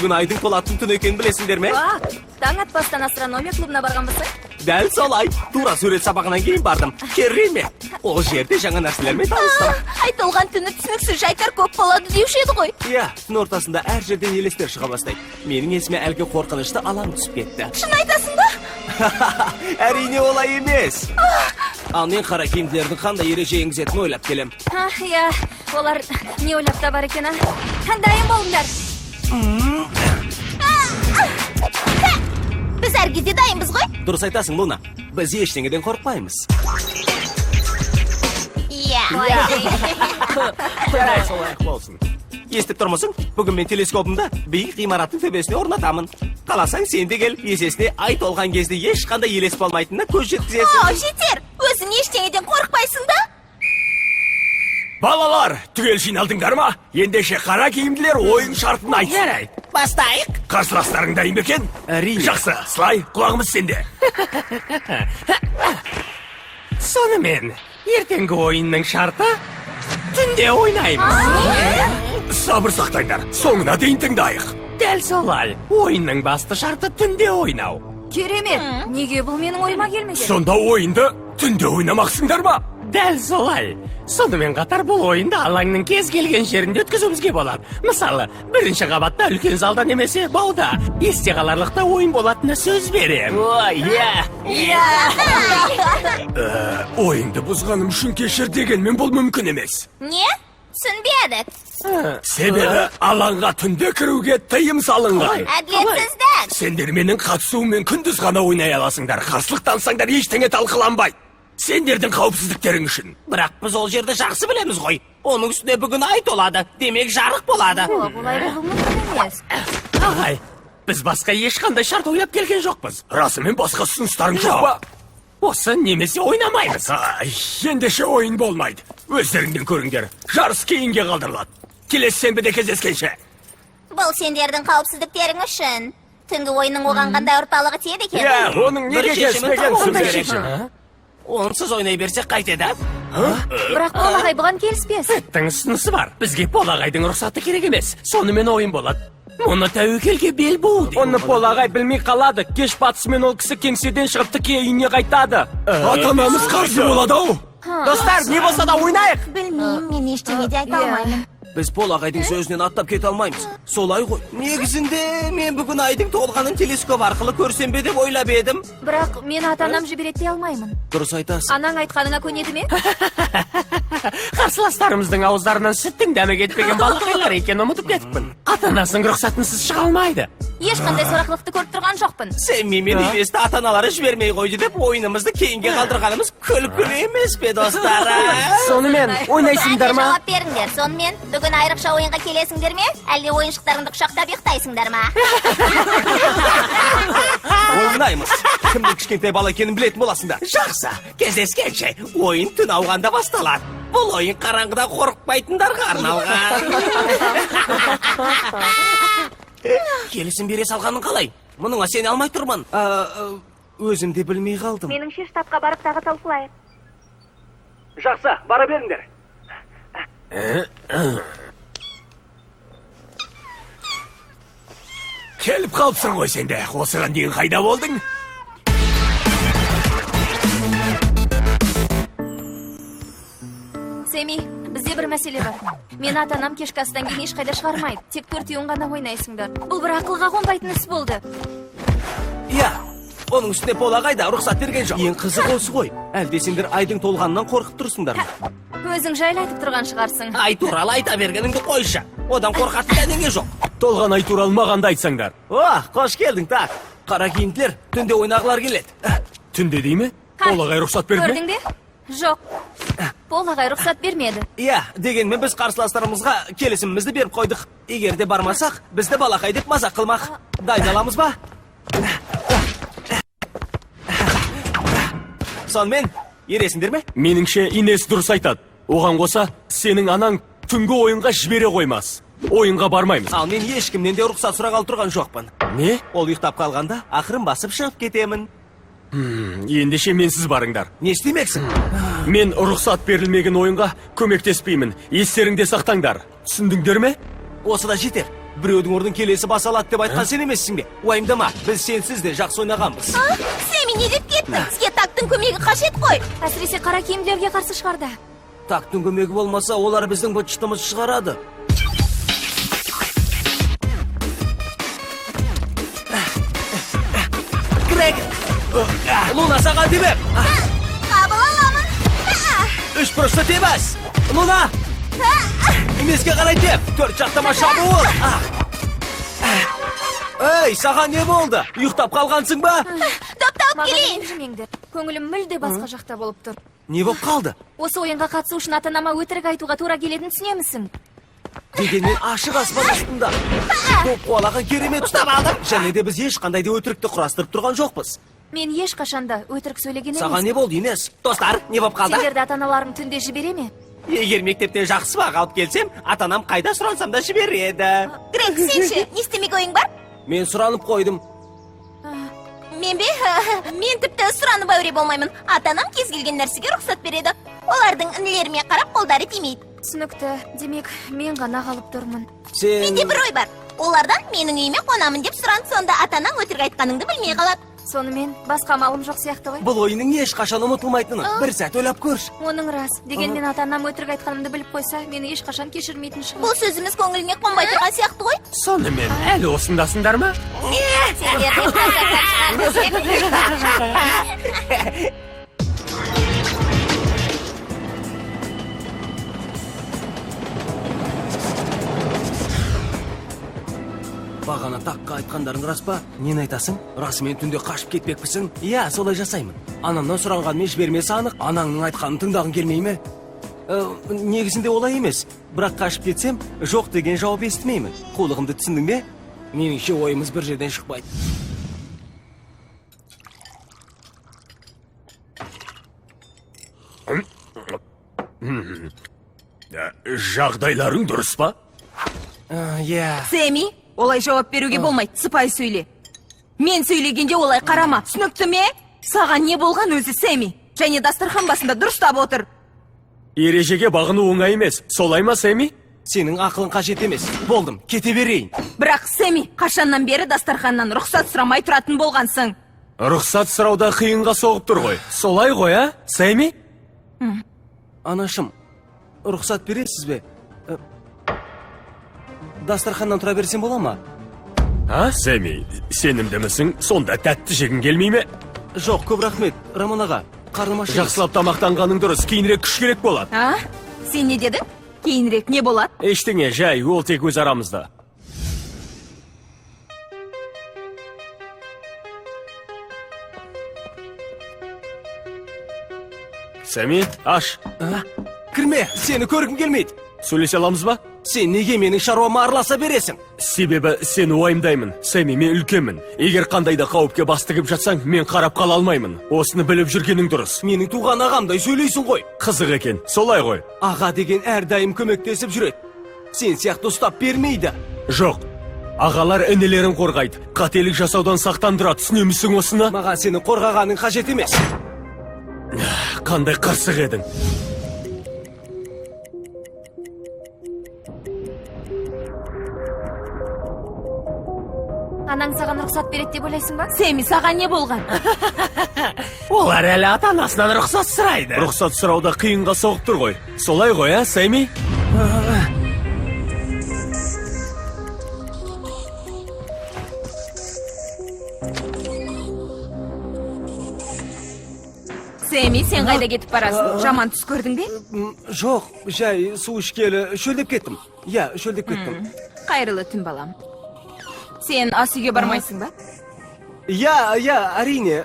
Бүгін айдың толатын түні екенін білесіңдер ме? Таң атпастан астрономия клубына барғанбысың? Дәл солай. Тура сурет сабағынан кейін бардым. Керемет. Ол жерде жаңа нәрселермен таныстым. Ай толған түні түсініксіз жайттар көп болады деуші еді ғой. Иә, түн ортасында әр жерден елестер шыға бастайды. Менің есіме әлгі қорқынышты алаң түсіп кетті. Шын айтасың ба? Әрине олай емес. Ал мен қара киімділердің қандай ереже енгізетінін ойлап келем. Иә, олар не ойлап табар екен, а? Дайын болыңдар. Біз әр кезде дайынбыз ғой. Дұрыс айтасың, Луна. Біз ештеңеден қорықпаймыз. Иә. Жарайды, солай ақ болсын. Естіп тұрмысың? Бүгін мен телескопымды биік ғимараттың төбесіне орнатамын. Қаласаң, сен де кел. Есесіне ай толған кезде ешқандай елес болмайтынына көз жеткізесің. О, жетер. Өзің ештеңеден қорықпайсың ба? Балалар, түгел жиналдыңдар ма? Ендеше қара киімділер ойын шартын айтсын. Жарайды, бастайық. Қарсыластарың дайын ба екен? Әрине. Жақсы, Слай, құлағымыз сенде. Сонымен, ертеңгі ойынның шарты түнде ойнаймыз. Сабыр сақтаңдар, соңына дейін тыңдайық. Дәл солай, ойынның басты шарты түнде ойнау. Керемет. Неге бұл менің ойыма келмеген? Сонда ойынды түнде ойнамақсыңдар ма? Дәл солай. Сонымен қатар бұл ойынды алаңның кез келген жерінде өткізуімізге болады. Мысалы, бірінші қабатта үлкен залда немесе бауда. Есте қаларлықта ойын болатынына сөз беремін. Ой, иә. Ойынды бұзғаным үшін кешір дегенмен бұл мүмкін емес. Не? Түсінбедік. Себебі алаңға түнде кіруге тыйым салынған. Әділетсіздік. Сендер менің қатысуыммен күндіз ғана ойнай аласыңдар. Қарсылық танытсаңдар, ештеңе талқыланбайды. Сендердің қауіпсіздіктерің үшін. Бірақ біз ол жерді жақсы білеміз ғой. Оның үстіне бүгін ай толады. Демек, жарық болады. Жоқ, олай болуы мүмкін емес. Ағай, біз басқа ешқандай шарт ойлап келген жоқпыз. Расымен басқа ұсыныстарың жоқ па? Осы немесе ойнамаймыз. Ай, ендеше ойын болмайды. Өздеріңден көріңдер. Жарыс кейінге қалдырылады. Келесі сенбіде кездескенше. Бұл сендердің қауіпсіздіктерің үшін. Түнгі ойынның оған қандай ауыртпалығы тиеді екен? Иә, оның Бір неге шешімін келіспеген табуымыз сұмдық. керек. Онсыз ойнай берсек қайтеді? Бірақ Пол ағай бұған келіспес. Тің ұсынысы бар. Бізге Пол ағайдың рұқсаты керек емес. Сонымен ойын болады. Мұны тәуекелге бел буу дейді. Оны Пол ағай білмей қалады. Кеш батысымен ол кісі кеңседен шығып тіке үйіне қайтады. Ата-анамыз қарсы болады ау. Достар, не болса да ойнайық. Білмеймін, мен ештеңе де айта алмаймын. Біз Пол ағайдың сөзінен аттап кете алмаймыз. Солай ғой. Негізінде мен бүгін айдың толғанын телескоп арқылы көрсем бе деп ойлап едім. Бірақ мен ата-анам жібереді дей алмаймын. Дұрыс айтасың. Анаң айтқаныңа көнеді ме? Қарсыластарымыздың ауыздарынан сүттің дәмі кетпеген балақайлар екенін ұмытып кетіппін. Ата-анасының рұқсатынсыз шыға алмайды. Ешқандай сорақылықты көріп тұрған жоқпын. Сэмми мен Инесті ата-аналары жібермей қойды деп ойынымызды кейінге қалдырғанымыз күлкілі емес пе, достар? А? Сонымен, ойнайсыңдар Әне ма? жауап беріңдер. Сонымен, бүгін айрықша ойынға келесіңдер ме? Әлде ойыншықтарыңды құшақтап ұйықтайсыңдар ма? Ойнаймыз. Кімнің кішкентай бала екенін білетін боласыңдар. Жақсы. Кездескенше. Ойын түн ауғанда басталады. Бұл ойын қараңғыда қорықпайтындарға арналған. Келісім бере салғаның қалай? Мұныңа сене алмай тұрмын. Өзім де білмей қалдым. Меніңше, штабқа барып тағы талқылайық. Жақсы, бара беріңдер. Келіп қалыпсың ғой сен де. Осыған дейін қайда болдың? Сэмми, бізде бір мәселе бар. Мені ата-анам кешкі астан кейін ешқайда шығармайды. Тек төртеуің ғана ойнайсыңдар. Бұл бір ақылға қонбайтын іс болды. Иә, оның үстіне Пол ағай да рұқсат берген жоқ. Ең қызығы осы ғой. Әлде сендер айдың толғанынан қорқып тұрсыңдар ма? Өзің жайлы айтып тұрған шығарсың. Ай туралы айта бергеніңді қойшы. Одан қорқатын дәнеңе жоқ. Толған ай туралы маған да айтсаңдар. О, қош келдің, так. Қара киімділер түнде ойнағылар келеді. Түнде дей ме? Пол ағай рұқсат берді ме? Көрдің бе? Жоқ. Пол ағай рұқсат бермеді. Иә, дегенмен біз қарсыластарымызға келісімімізді беріп қойдық. Егер де бармасақ, бізді балақай деп мазақ қылмақ. Дайындаламыз ба? Сонымен, ересіңдер ме? Меніңше, Инес дұрыс айтады. Оған қоса, сенің анаң түнгі ойынға жібере қоймас. Ойынға бармаймыз. Ал мен ешкімнен де рұқсат сұрағалы тұрған жоқпын. Не? Ол ұйықтап қалғанда ақырын басып шығып кетемін. Ендеше менсіз барыңдар. Не істемексің? Мен рұқсат берілмеген ойынға көмектеспеймін. Естеріңде сақтаңдар. Түсіндіңдер ме? Осы да жетер. Біреудің орнын келесі баса алады деп айтқан сен емессің бе? Уайымдама, біз сенсіз де жақсы ойнағанбыз. Сэмми, не деп кеттің? Бізге тактың көмегі қажет қой. Әсіресе қара киімділерге қарсы шығарды. Тактың көмегі болмаса, олар біздің быт-шытымызды шығарады. Грег! Луна, саған тебем! Қабыл аламын. Үш бұрышты тебас! Луна! Емеске қарай теп! Төрт жақтама шабуыл! Ей, саған не болды? Ұйықтап қалғансың ба? Допты алып Маған келейін. ренжімеңдер. Көңілім мүлде басқа жақта болып тұр. Не болып қалды? Осы ойынға қатысу үшін ата-анама өтірік айтуға тура келетінін түсінемісің? Дегенмен ашық аспан астында доп қуалаған керемет ұстап алдым. Және де біз ешқандай да өтірікті құрастырып тұрған жоқпыз. Мен ешқашанда өтірік сөйлеген Саған емеспін. не болды, Инес? Достар, не болып қалды? Сендерді ата-аналарың түнде жібере ме? Егер мектептен жақсы баға алып келсем, ата-анам қайда сұрансам да жібереді. Грег, сен ше, не істемек ойың бар? Мен сұранып қойдым. Мен бе? Мен тіпті сұранып әуре болмаймын. Ата-анам кез келген нәрсеге рұқсат береді. Олардың інілеріме қарап қолдары тимейді. Түсінікті. Демек, мен ғана қалып тұрмын. Сен... Менде бір ой бар. Олардан менің үйіме қонамын деп сұран, сонда ата-анаң өтірік айтқаныңды білмей қалады. Сонымен басқа амалым жоқ сияқты ғой. Бұл ойынның ешқашан ұмытылмайтыны. Бір сәт ойлап көрші. Оның рас. Дегенмен ата-анам өтірік айтқанымды біліп қойса, мені ешқашан кешірмейтін шығар. Бұл сөзіміз көңіліңе қонбай тұрған сияқты ғой. Сонымен әлі осындасыңдар ма? Сендерді шығарды. Бағана таққа айтқандарың рас па? Нені айтасың? Расымен түнде қашып кетпекпісің? Иә, солай жасаймын. Анамнан сұранғанмен жібермесі анық. Анаңның айтқанын тыңдағың келмей ме? Негізінде олай емес. Бірақ қашып кетсем, жоқ деген жауап естімеймін. Қулығымды түсіндің бе? Меніңше ойымыз бір жерден шықпайды. Жағдайларың дұрыс па? Иә. Сэмми, олай жауап беруге болмайды, сыпайы сөйле. Мен сөйлегенде олай қарама, түсінікті ме? Саған не болған өзі, Сэмми? Және дастархан басында дұрыстап отыр. Ережеге бағыну оңай емес. Солай ма, Сэмми? Сенің ақылың қажет емес. Болдым, кете берейін. Бірақ Сэмми, қашаннан бері дастарханнан рұқсат сұрамай тұратын болғансың? Рұқсат сұрауда қиынға соғып тұр ғой. Солай ғой, а, Сэмми? Анашым, рұқсат бересіз бе? Дастарханнан тұра берсем бола ма? А, Сэмми, сенімдімісің? Сонда тәтті жегің келмей ме? Жоқ, көп рахмет, Рамон аға. Қарным аш. Жақсылап тамақтанғаның дұрыс, кейінірек күш керек болады. А? Сен не дедің? Кейінірек не болады? Ештеңе, жай, ол тек өз арамызда. Сэмми, аш. Кірме, сені көргім келмейді. Сөйлесе аламыз ба? Сен неге менің шаруама араласа бересің? Себебі сені уайымдаймын. Сэмми, мен үлкенмін. Егер қандай да қауіпке бас тігіп жатсаң, мен қарап қала алмаймын. Осыны біліп жүргенің дұрыс. Менің туған ағамдай сөйлейсің ғой. Қызық екен, солай ғой. Аға деген әрдайым көмектесіп жүреді. Сен сияқты ұстап бермейді. Жоқ, ағалар інілерін қорғайды. Қателік жасаудан сақтандырады. Түсінемісің осыны? Маған сені қорғағаның қажет емес. Қандай қырсық едің. Анаң саған рұқсат береді деп ойлайсың ба? Сэмми, саған не болған? Олар әлі ата-анасынан рұқсат сұрайды. Рұқсат сұрауда қиынға соғып тұр ғой. Солай ғой, а, Сэмми? Сэмми, сен қайда кетіп барасың? Жаман түс көрдің бе? Жоқ, жай су ішкелі шөлдеп кеттім. Иә, шөлдеп кеттім. Қайырлы түн, балам. Сен ас үйге бармайсың ба? Иә, иә, әрине.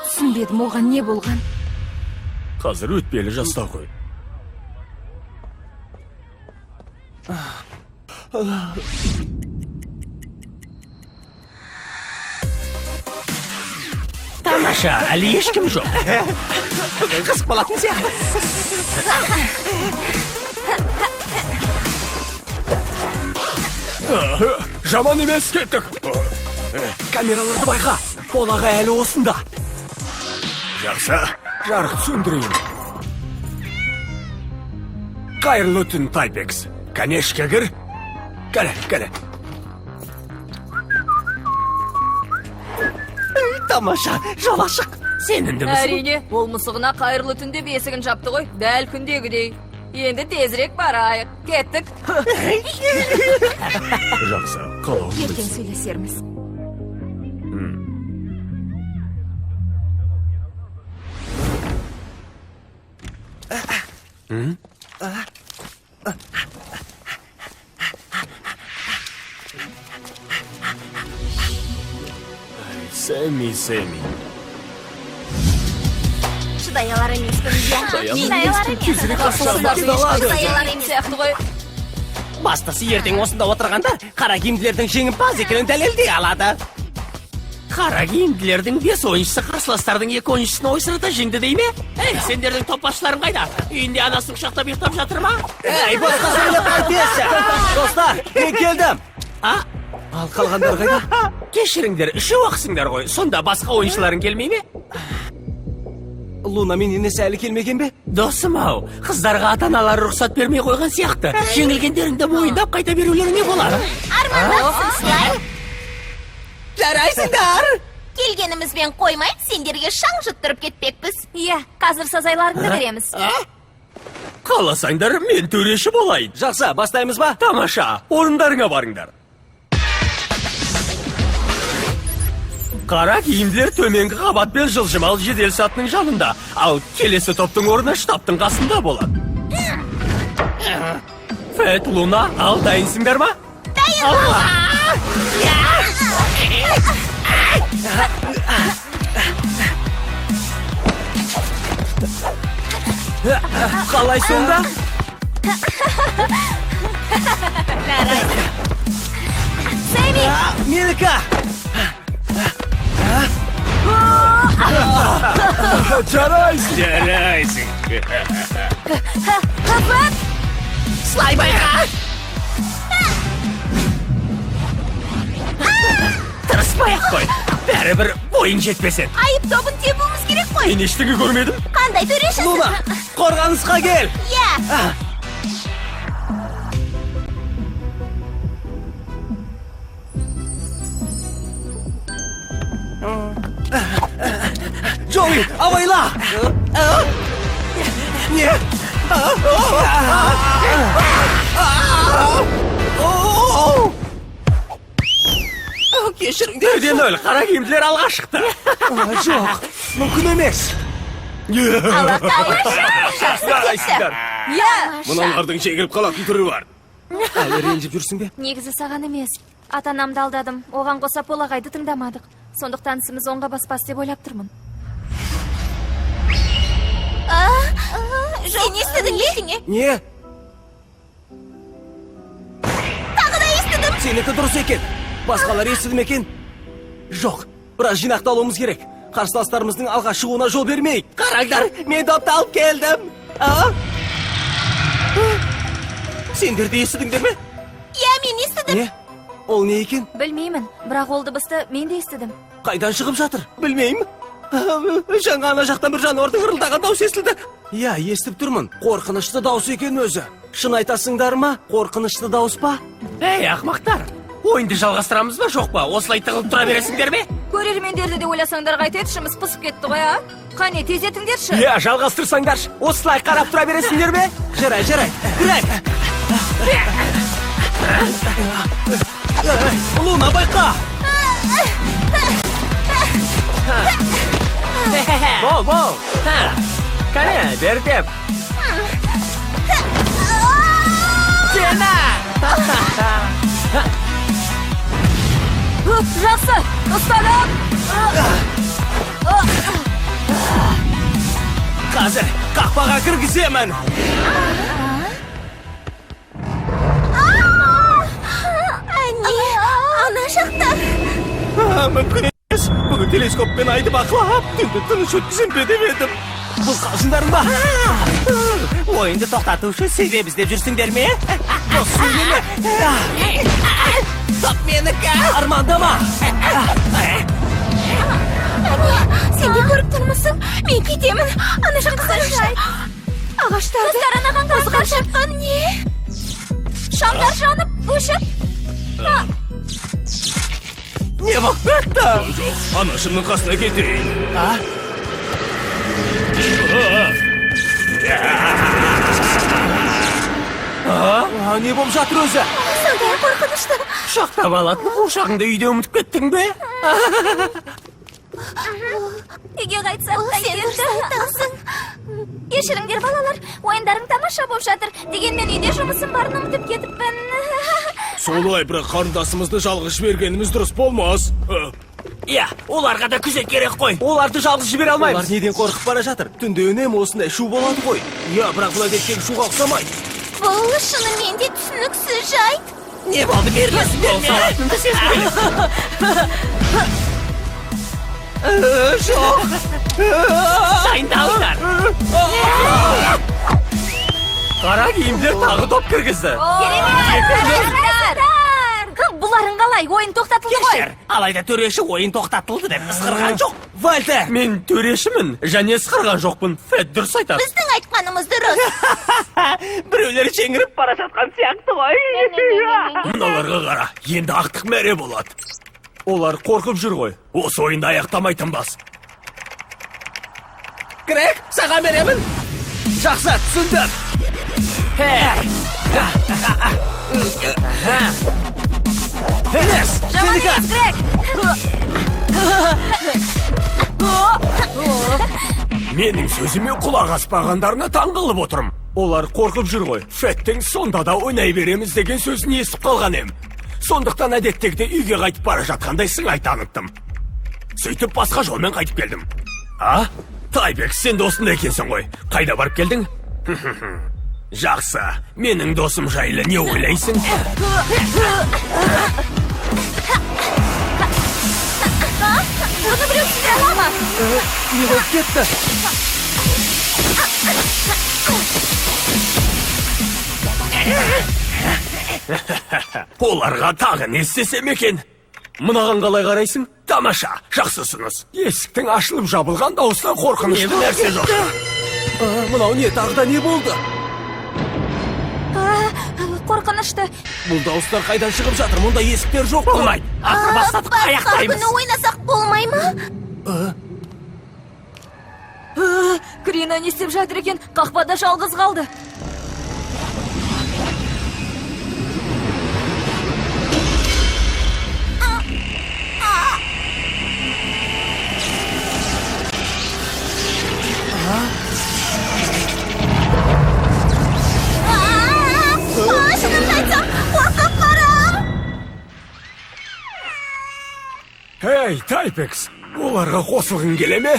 Түсінбедім, оған не болған? Қазір өтпелі жаста ғой. Тамаша, әлі ешкім жоқ. Бүгін қызық болатын сияқты. Жаман емес, кеттік. Камераларды байқа. Ол аға әлі осында. Жақсы, жарық сөндірейін. Қайырлы түн, Тайпекс. Кәне, ішке кір. Кәне, кәне. Тамаша, жол ашық. Сенімдімісің? Әрине, ол мысығына қайырлы түн деп есігін жапты ғой, дәл күндегідей. Енді тезірек барайық. Кеттік. Жақсы, қалауың Ертең білсін. сөйлесерміз. Сэмми, Сэмми. Шыдай алар емеспін, иә. Шыдай алар емеспін. Шыдай алар емес сияқты ғой. Бастысы, ертең осында отырғандар қара киімділердің жеңімпаз екенін дәлелдей алады. Қара киімділердің бес ойыншысы қарсыластардың екі ойыншысын ойсырата жеңді дей ме? Ей, сендердің топ басшыларың қайда? Үйінде анасын құшақтап ұйықтап жатыр ма? Ей, босқа сөйлеп қайтесің. Достар, мен келдім. А? Ал қалғандар қайда? Кешіріңдер, үшеу ақсыңдар ғой. Сонда басқа ойыншыларың келмей ме? Луна мен енесі әлі келмеген бе? Досым ау, қыздарға ата аналары рұқсат бермей қойған сияқты. Жеңілгендеріңді мойындап қайта берулеріңе болады. Армандапсың, Слай. Жарайсыңдар! Келгенімізбен қоймай, сендерге шаң жұттырып кетпекпіз. Иә, қазір сазайларыңды береміз. Қаласаңдар, мен төреші болайын. Жақсы, бастаймыз ба? Тамаша, орындарыңа барыңдар. Қара киімділер төменгі қабат пен жылжымалы жедел сатының жанында, ал келесі топтың орны штабтың қасында болады. Фэт, Луна, ал дайынсыңдар ма? Дайын! Қалай сонда? Сэмми! Менікі! Жарайсың! Жарайсың! Слай байқа! Тырыспай ақ қой. Бәрібір бойың жетпес еді. Айып тобын тебуіміз керек қой. Мен ештеңе көрмедім. Қандай төрешісің? Луна, қорғанысқа кел! Иә. Джоуи, абайла! Не? Кешіріңдер. 1-0, қара киімділер алға шықты. Жоқ, мүмкін емес. Жақсы кетті. Иә! Мыналардың жеңіліп қалатын түрі бар. Әлі ренжіп жүрсің бе? Негізі саған емес. Ата анамды алдадым. Оған қоса Пол ағайды тыңдамадық. Сондықтан ісіміз оңға баспас деп ойлап тұрмын. Сен естідің бе? Не? Тағы да естідім. Сенікі дұрыс екен. Басқалар естіді ме екен? Жоқ, біраз жинақталуымыз керек. Қарсыластарымыздың алға шығуына жол бермейік. Қараңдар, мен допты алып келдім. А? Сендер де естідіңдер ме? Иә, мен естідім. Не? Ол не екен? Білмеймін, бірақ ол дыбысты мен де естідім. Қайдан шығып жатыр? Білмеймін. Жаңа ана жақтан бір жануардың ырылдаған дауысы естілді. Иә, естіп тұрмын. Қорқынышты дауыс екен өзі. Шын айтасыңдар ма? Қорқынышты дауыс па? Ей, ақмақтар! Ойынды жалғастырамыз ба, жоқ па? Осылай тығылып тұра бересіңдер ме? Көрермендерді де ойласаңдар қайтеді, ішіміз пысып кетті ғой, а? Қане, тездетіңдерші. Иә, жалғастырсаңдаршы. Осылай қарап тұра бересіңдер ме? Жарай, жарай. Грег! Луна, байқа! Бол, бол. Кәне, бері деп. Сені! Жақсы, ұстадым. Қазір қақпаға кіргіземін. Әне, ана жақта. Мүмкін емес. Бүгін телескоппен айды бақылап, түнді тыныш өткізем бе деп едім. Бұл қалжыңдарың ба? Ойынды тоқтату үшін себеп іздеп жүрсіңдер ме? Бос сөйлеме. Топ менікі! Армандама. Әне, сен де көріп тұрмысың? Мен кетемін. Ана жаққа қарашы. Ағаштарды. Достар, анаған Озған шапқан не? Шамдар жанып, өшіп. Не болып кетті? Жоқ, анашымның қасына кетейін. А, не болып жатыр өзі? Сондай қорқынышты. Құшақтап алатын қуыршағыңды үйде ұмытып кеттің бе? Үйге қайтсақ Сен дұрыс айтасың. Кешіріңдер, балалар, ойындарың тамаша болып жатыр. Дегенмен үйде жұмысым барын ұмытып кетіппін. Солай, бірақ қарындасымызды жалғыз жібергеніміз дұрыс болмас. Иә, оларға да күзет керек қой. Оларды жалғыз жібере Олар алмаймыз. неден қорқып бара жатыр? Түнде үнемі осындай шу болады ғой. Иә, бірақ бұл әдеттегі шуға ұқсамайды. Бұл шынымен де түсініксіз жайт. Не болды, берілесіңдер ме? Жоқ. Дайындалыңдар. Қара киімдер тағы доп кіргізді. Керемет! Бұларың қалай? Ойын тоқтатылды ғой. Кешір, алайда төреші ойын тоқтатылды деп ысқырған жоқ. Вальтер! Мен төрешімін және ысқырған жоқпын. Фед дұрыс айтады. Біздің айтқанымыз дұрыс. Біреулер жеңіліп бара жатқан сияқты ғой. Мыналарға қара, енді ақтық мәре болады. Олар қорқып жүр ғой. Осы ойынды аяқтамай тынбас. Грег, саған беремін. Жақсы, түсіндім. Емес, Жаман сенікі. емес, Грег. Менің сөзіме құлақ аспағандарына таң қалып отырмын. Олар қорқып жүр ғой. Федтің сонда да ойнай береміз деген сөзін естіп қалған ем. Сондықтан әдеттегідей үйге қайтып бара жатқандай сыңай таныттым. Сөйтіп басқа жолмен қайтып келдім. А? Тайбек, сен де осында екенсің ғой. Қайда барып келдің? Жақсы. Менің досым жайлы не ойлайсың? Бұны біреу түсіндіре ала ма? Не болып кетті? Оларға тағы не істесем екен? Мынаған қалай қарайсың? Тамаша, жақсы ұсыныс. Есіктің ашылып жабылған дауыстан қорқынышты нәрсе жоқ. Мынау не, тағы да не болды? Қорқынышты. Бұл дауыстар қайдан шығып жатыр? Мұнда есіктер жоқ қой. Болмайды. Ақыр бастадық, Басқа аяқтаймыз. күні ойнасақ болмай ма? Крина не істеп жатыр екен? Қақпада жалғыз қалды. Шынымды айтсам, қорқып барам. Эй, Тайпекс, оларға қосылғың келе ме?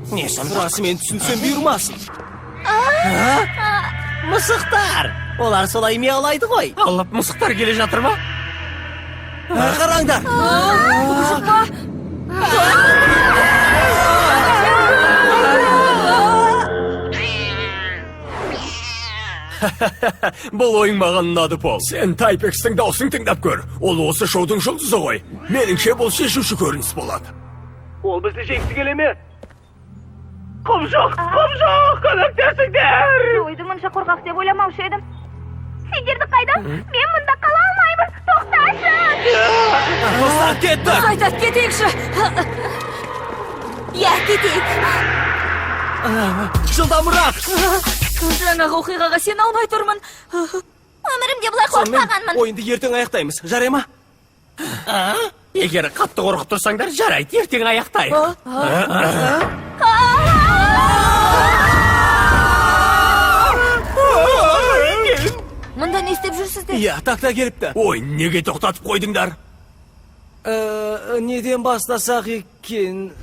Не сұмдық? Расымен түсінсем бұйырмасын. Мысықтар. Олар солай мияулайды ғой. Аллап, мысықтар келе жатыр ма? Қараңдар. Құбыжық па? Бұл ойың маған ұнады, Пол. Сен Тайпекстің даусын тыңдап көр. Ол осы шоудың жұлдызы ғой. Меніңше бұл шешуші көрініс болады. Ол бізді жеңгісі келе ме? Құбыжық, құбыжық, көмектесіңдер! Ойды мұнша қорқақ деп ойламаушы едім. Сендерді қайдам? Мен мұнда қала алмаймын. Тоқташы! Достар, кеттік. Айтат, кетейікші. Иә, кетейік. Жылдамырақ. Жаңағы оқиғаға сене алмай тұрмын. Өмірімде бұлай Сонымен қорықпағанмын. ойынды ертең аяқтаймыз. Жарай ма? Егер қатты қорқып тұрсаңдар, жарайды, ертең аяқтайық. Мұнда не істеп жүрсіздер? Иә, такта келіпті. Ой, неге тоқтатып қойдыңдар? Неден бастасақ екен?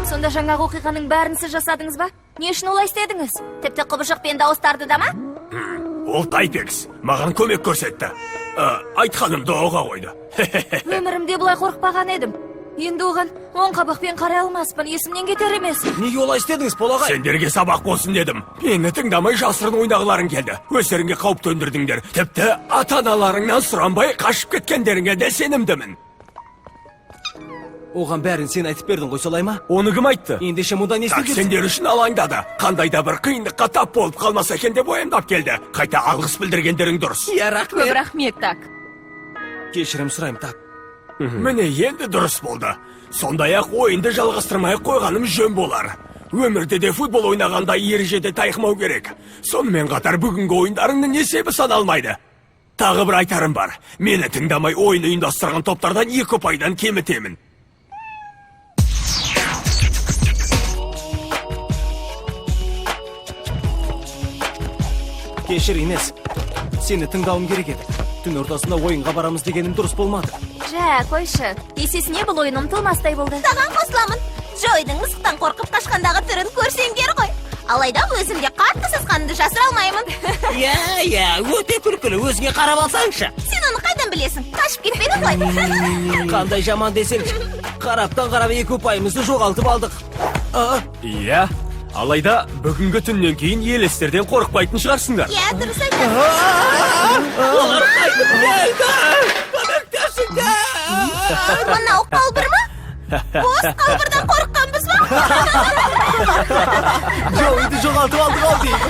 Сонда жаңағы оқиғаның бәрін сіз жасадыңыз ба? Не үшін олай істедіңіз? Тіпті құбыжық пен дауыстарды да ма? Ол Тайпекс маған көмек көрсетті. Айтқанымды оға қойды. Өмірімде бұлай қорықпаған едім. Енді оған оң қабақпен қарай алмаспын, есімнен кетер емес. Неге олай істедіңіз, Пол ағай? Сендерге сабақ болсын дедім. Мені тыңдамай жасырын ойнағыларың келді. Өздеріңе қауіп төндірдіңдер. Тіпті ата-аналарыңнан сұранбай қашып кеткендеріңе де сенімдімін. Оған бәрін сен айтып бердің ғой, солай ма? Оны кім айтты? Ендеше мұнда не Так істеп жүрсің? сендер үшін алаңдады. Қандай да бір қиындыққа тап болып қалмаса екен деп уайымдап келді. Қайта алғыс білдіргендерің дұрыс. Иә, Көп рахмет. рахмет, Так. Кешірім сұраймын, Так. Міне, енді дұрыс болды. Сондай-ақ ойынды жалғастырмай қойғаным жөн болар. Өмірде де футбол ойнағанда ережеде тайқымау керек. Сонымен қатар бүгінгі ойындарыңның есебі саналмайды. Тағы бір айтарым бар. Мені тыңдамай ойын ұйымдастырған топтардан 2 ұпайдан кемітемін. Кешір, Инес. Сені тыңдауым керек еді. Түн ортасында ойынға барамыз дегенім дұрыс болмады. Жә, қойшы. Есесіне бұл ойын ұмытылмастай болды. Саған қосыламын. Джойдың мысықтан қорқып қашқандағы түрін көрсеңдер ғой. Алайда өзім де қатты сасқанымды жасыра алмаймын. Иә, иә, өте күлкілі, өзіңе қарап алсаңшы. Сен оны қайдан білесің? Қашып кетпедің ғой. Қандай жаман десеңші. Қараптан қарап 2 ұпайымызды жоғалтып алдық. Иә, алайда бүгінгі түннен кейін елестерден қорықпайтын шығарсыңдар. Иә, дұрыс айтасың. Олар қайтып келді. Көмектесіңдер. Мынау қалбыр ма? Бос қалбырдан қорыққанбыз ба? Джоуиді жоғалтып алдық ау деймін.